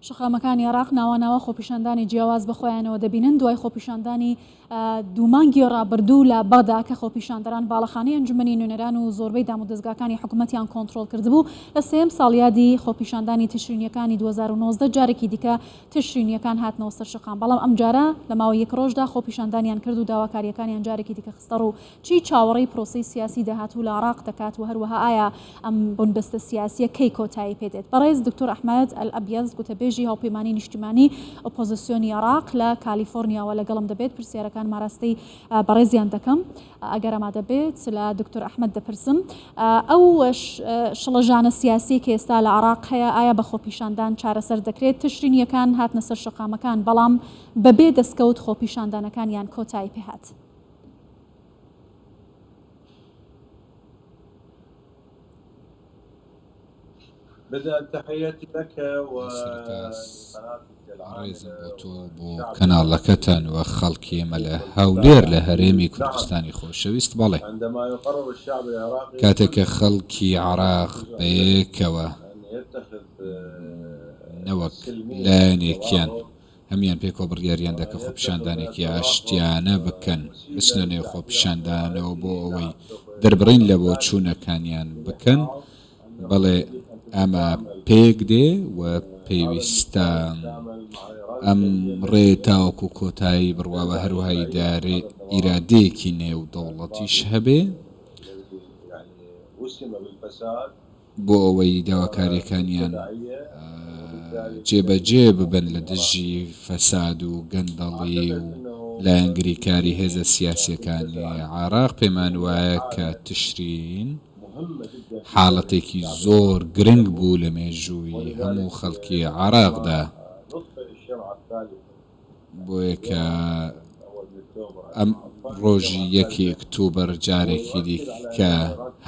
شەقامەکانی عێراق ناوە ناوە خۆپیشاندانی جیاواز بەخۆیانەوە دەبینن، دوای خۆپیشاندانی دوو مانگی ڕابردوو لە بەغدا کە خۆپیشاندەران باڵەخانەی ئەنجومەنی نوێنەران و زۆربەی دامودەزگاکانی حکومەتیان کۆنترۆڵ کردبوو، لە سێیەم ساڵیادی خۆپیشاندانی تشرینیەکانی 2019 جارێکی دیکە تشرینیەکان هاتنەوە سەر شەقام، بەڵام ئەمجارە لە ماوەی یەک ڕۆژدا خۆپیشاندانیان کرد و داواکارییەکانیان جارێکی دیکە خستەڕوو. چی چاوەڕێی پرۆسەی سیاسی داهاتوو لە عێراق دەکات و هەروەها ئایا ئەم بنبەستە سیاسییە کەی کۆتایی پێدێت؟ بەڕێز دکتۆر ئەحمەد ئەلئەبیەز گوتەبێژی هاوپەیمانی نیشتیمانی ئۆپۆزسیۆنی عێراق لە کالیفۆرنیاوە لەگەڵم دەبێت، پرسیارەکانم ئاراستەی بەڕێزیان دەکەم. ئەگەر ئامادە بێت لە دکتۆر ئەحمەد دەپرسم ئەو شڵەژانە سیاسیەی کە ئێستا لە عێراق هەیە ئایا بە خۆپیشاندان چارەسەر دەکرێت؟ تشرینییەکان هاتنە سەر شەقامەکان بەڵام بەبێ دەستکەوت خۆپیشاندانەکانیان کۆتایی پێهات. سەرەتا ڕێزم بۆ تۆ و بۆ کەناڵەکەتان و خەڵکی ئێمە لە هەولێر لە هەرێمی کوردستانی خۆشەویست بەڵێ کاتێک کە خەڵکی عێراق بەیەکەوە نەوەک لایەنێکیان هەموویان پێکەوە بڕیاریان دا کە خۆپیشاندانێکی ئاشتیانە بکەن، بچنە نێو خۆپیشاندانەوە بۆ ئەوەی دەربڕین لە بۆچوونەکانیان بکەن، بەڵێ ئەمە پێک دێ و پێویستە ئەم ڕێ تاوەکو کۆتایی بڕوا و هەروەها ئیرادەیەکی نێودەوڵەتیش هەبێ. بۆ ئەوەی داواکارییەکانیان جێبەجێ ببن لە دژی فەساد و گەندەڵی و لایەنگری کاری هێزە سیاسییەکانی عێراق، پێمان وایە کە تشرین حاڵەتێکی زۆر گرنگ بوو لە مێژووی هەموو خەڵکی عێراقدا. بۆیە کە ئەم ڕۆژی یەکی ئکتوبەر جارێکی دیکە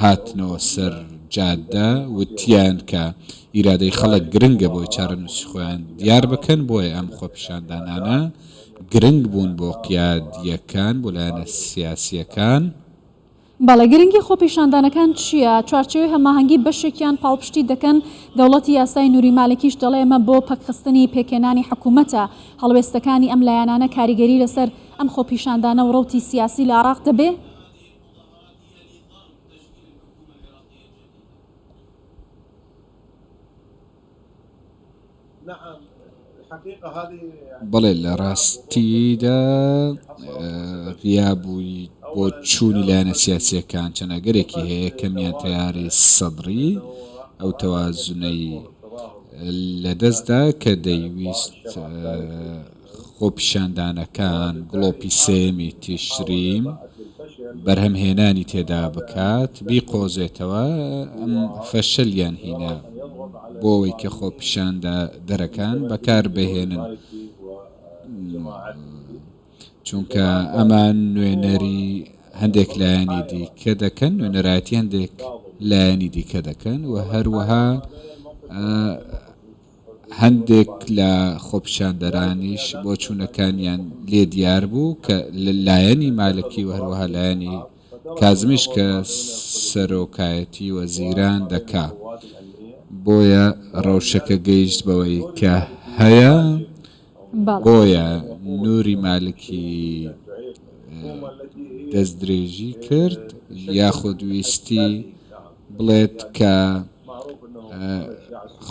هاتنەوە سەر جادە وتیان کە ئیرادەی خەڵک گرنگە بۆی چارەنووسی خۆیان دیار بکەن بۆیە ئەم خۆپیشاندانانە گرنگ بوون بۆ قیادیەکان بۆ لایەنە سیاسیەکان. بەڵێ گرنگی خۆپیشاندانەکان چییە؟ چوارچێوەی هەماهەنگی بەشێکیان پاڵپشتی دەکەن، دەوڵەتی یاسای نوری مالکیش دەڵێ ئەمە بۆ پەکخستنی پێکهێنانی حکومەتە، هەڵوێستەکانی ئەم لایەنانە کاریگەری لەسەر ئەم خۆپیشاندانە و ڕەوتی سیاسی لە عێراق دەبێ؟ بەڵێ لە ڕاستیدا غیابووی بۆچوونی لایەنە سیاسییەکان چەند ئەگەرێکی هەیە، کەمیان تەیاری سەدری ئەو تەوازنەی لەدەستدا کە دەیویست خۆپیشاندانەکان گڵۆپی سێیەمی تیشرین بەرهەمهێنانی تێدا بکات بیقۆزێتەوە، ئەم فەشەلیان هینا بۆ ئەوەی کە خۆپیشاندەرەکان بەکاربهێنن چونکە ئەمان نوێنەری هەندێک لایەنی دیکە دەکەن نوێنەرایەتی هەندێک لایەنی دیکە دەکەن و هەروەها هەندێک لە خۆپیشاندەرانیش بۆچوونەکانیان لێ دیار بوو کە لە لایەنی مالکی و هەروەها لایەنی کازمیش کە سەرۆکایەتی وەزیران دەکا. بۆیە ڕەوشەکە گەیشت بەوەی کە هەیە. بۆیە نوری مالکی دەستدرێژی کرد یاخود ویستی بڵێت کە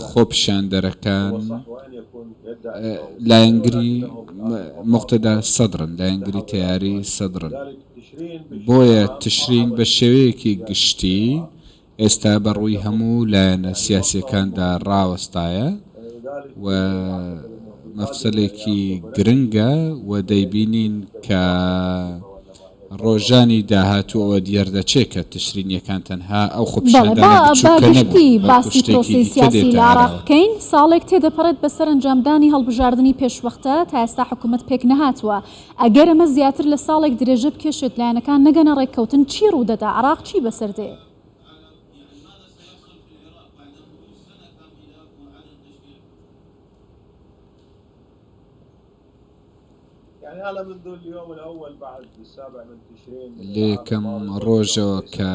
خۆپیشاندەرەکان لایەنگری موقتەدا سەدرن، لایەنگری تەیاری سەدرن، بۆیە تشرین بە شێوەیەکی گشتی ئێستا بە ڕووی هەموو لایەنە سیاسییەکاندا ڕاوەستایە و مەفسەلێکی گرنگە و دەیبینین کە ڕۆژانی داهاتوو ئەوە دیاردەچێ کە تشرینیەکان تەنها ئەو بەڵێ با خۆپیشاندانە با بچووکە نەبوون گشتی بەڵکو باسی شتێکی پرۆسەی دیکە سیاسی دێتە لە عێراق ئاراوە. بکەین، ساڵێک تێدەپەڕێت بەسەر ئەنجامدانی هەڵبژاردنی پێشوەختە، تا ئێستا حکومەت پێک نەهاتووە، ئەگەر ئەمە زیاتر لە ساڵێک درێژە بکێشێت لایەنەکان نەگەنە ڕێککەوتن چی ڕوودەدا؟ عێراق چی بەسەر دێ؟ لە یەکەم ڕۆژەوە کە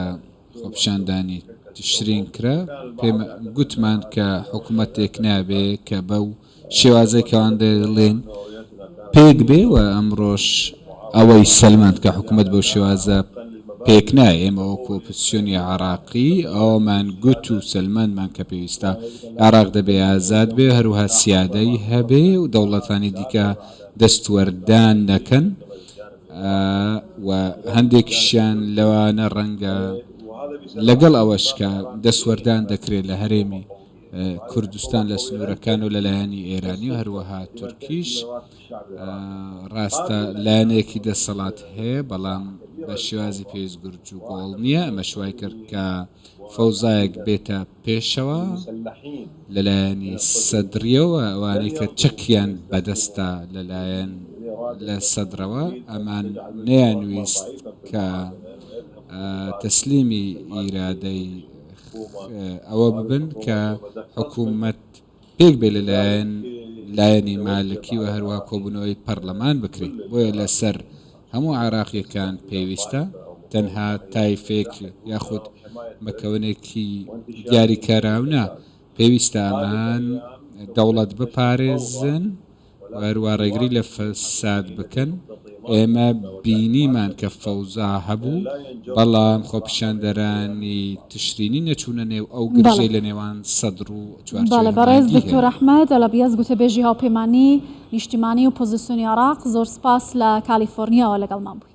خۆپیشاندانی تشرین کرا پێم گوتمان کە حکوومەتێک نابێ کە بەو شێوازەی کەوان دەڵێن پێک بێ و ئەمڕۆش ئەوەی سەلماند کە حکوومەت بەو شێوازە پێک نایە ئێمە وەکو ئۆپۆزسیۆنی عێراقی ئەوەمان گوت و سەلماندمان کە پێویستە عێراق دەبێ ئازاد بێ هەروەها سیادەی هەبێ و دەوڵەتانی دیکە دەستوەردان نەکەن و هەندێکیشیان لەوانە ڕەنگە لەگەڵ ئەوەش کە دەستوەردان دەکرێت لە هەرێمی کوردستان لە سنوورەکان و لەلایەنی ئێرانی و هەروەها تورکیش ڕاستە لایەنێکی دەسەڵات هەیە بەڵام بە شێوازی پێویست گورج و گۆڵ نییە ئەمەش وای کرد کە فەوزایەک بێتە پێشەوە لەلایەنی سەدریەوە ئەوانەی کە چەکیان بەدەستە لەلایەن لە سەدرەوە ئەمان نەیانویست کە تەسلیمی ئیرادەی ئەوە ببن کە حکوومەت پێک بێ لەلایەن لایەنی مالکی و هەروەها کۆبوونەوەی پەرلەمان بکرێت بۆیە لەسەر هەموو عێراقیەکان پێویستە تەنها تایفێک یاخود مەکەونێکی دیاریکراو نا پێویستە ئەمان دەوڵەت بپارێزن و هەروا ڕێگری لە فەساد بکەن، ئێمە بینیمان کە فەوزا هەبوو، بەڵام خۆپیشاندەرانی تشرینی نەچوونە نێو ئەو بەڵێ. گرژەی لە نێوان سەدر و بەڵێ چوارچێوەی بەڕێز هەماهەنگی دکتۆر هەیە. ئەحمەد ئەلەبیەز گوتەبێژی هاوپەیمانی نیشتیمانی ئۆپۆزسیۆنی عێراق زۆر سپاس لە کالیفۆرنیاوە لەگەڵمان بووی.